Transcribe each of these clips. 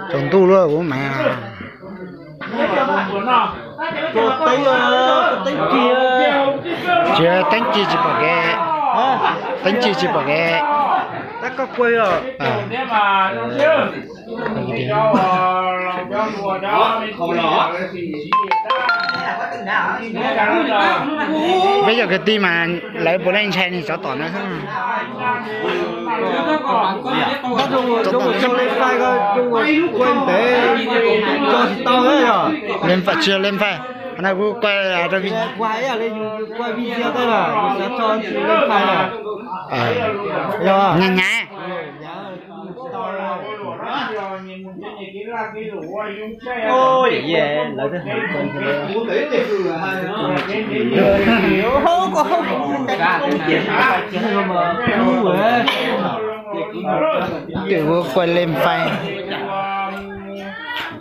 Tsaus ntuj lawm kuv mas. Tsis teeb ci tsis pom kev. Teeb ci tsis pom kev. Peb cov kwv tij mas lawv puav leej ntshai nws tsov tom na. Leej fais, tsis yog leej fais, qhov no kuv kuaj rau vi, nyav nyav. Ces kuv kuaj leej fais.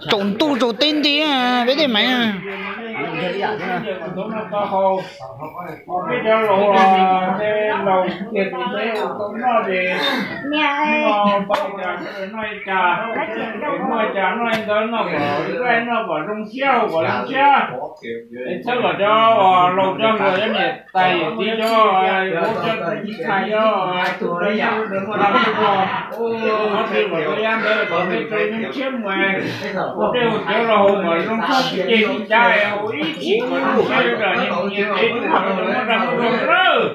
Tsaus ntuj tsaus teb nti, peb tej mas. Peb cov laus, laus tiag tiag ua tau noj ces noj, pab cas noj ib cas, muaj cas noj ib ntawd noj kom zoo siab, kom zoo siab. Es txhawb kom cov laus cov hluas cov niam tais yawm txiv cov, cov ntxhais cov, ob txhais kom cov yab ntawd kom tej tau zoo siab mus, ua tej ua cov laus kom zoo txhob tsis ceg tsis cav, ua ib txhis kom zoo siab, nyias nyias tsev tub mam kom muaj dag muaj zog lawm.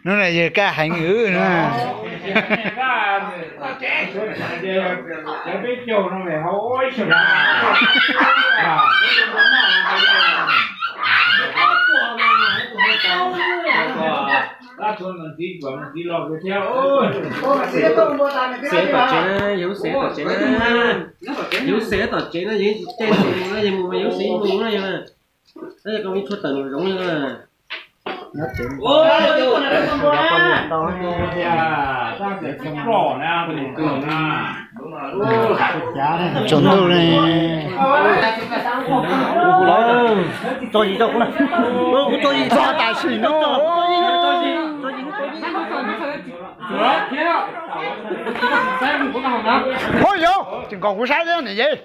Hnub no yawg kaj heev wb no. Xav tom tsev na, yog xav tom tsev na, yog xav tom tsev na, yog xav mus na, yog mus mas yog xav mus na, yog na. Tab yog koj muab tshuaj tawm nws zoov li na. Tsaus ntuj li. Tso yim rau kuv na. Kuv tso yim txog tam sim no. Ho yog tseem kom kuv saib thiab niam yej.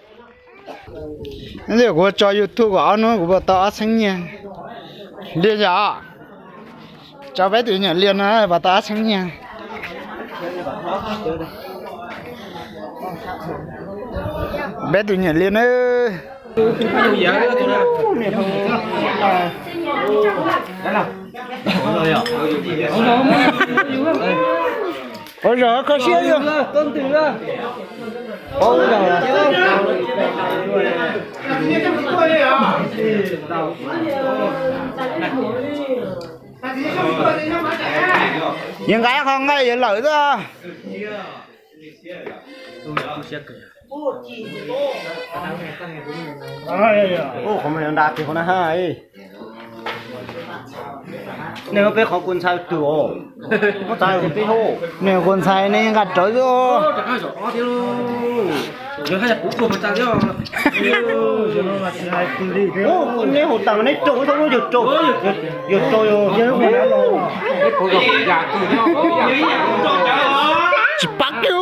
Kuv tso YouTube kom ob hnub kuv puas tau ob txheeb nyiaj. Liaj yom, tso peb tus nyuam liaj no puas tau ob txheeb nyiaj. Peb tus nyuam liaj na. Ua zog kho siab yog. Yawg nqa ib qho nqaij yawg lawm xwb. Ua qhov muag yuav nra kiag qhov na ha. Nej muab peb qhov kua ntxhais twm os. Muab txav peb hauj. Nej kua ntxhais nej nqa rawv xwb. Nej haus tas mas neb raus, yog raus, yog raus. Tsis pab kiag.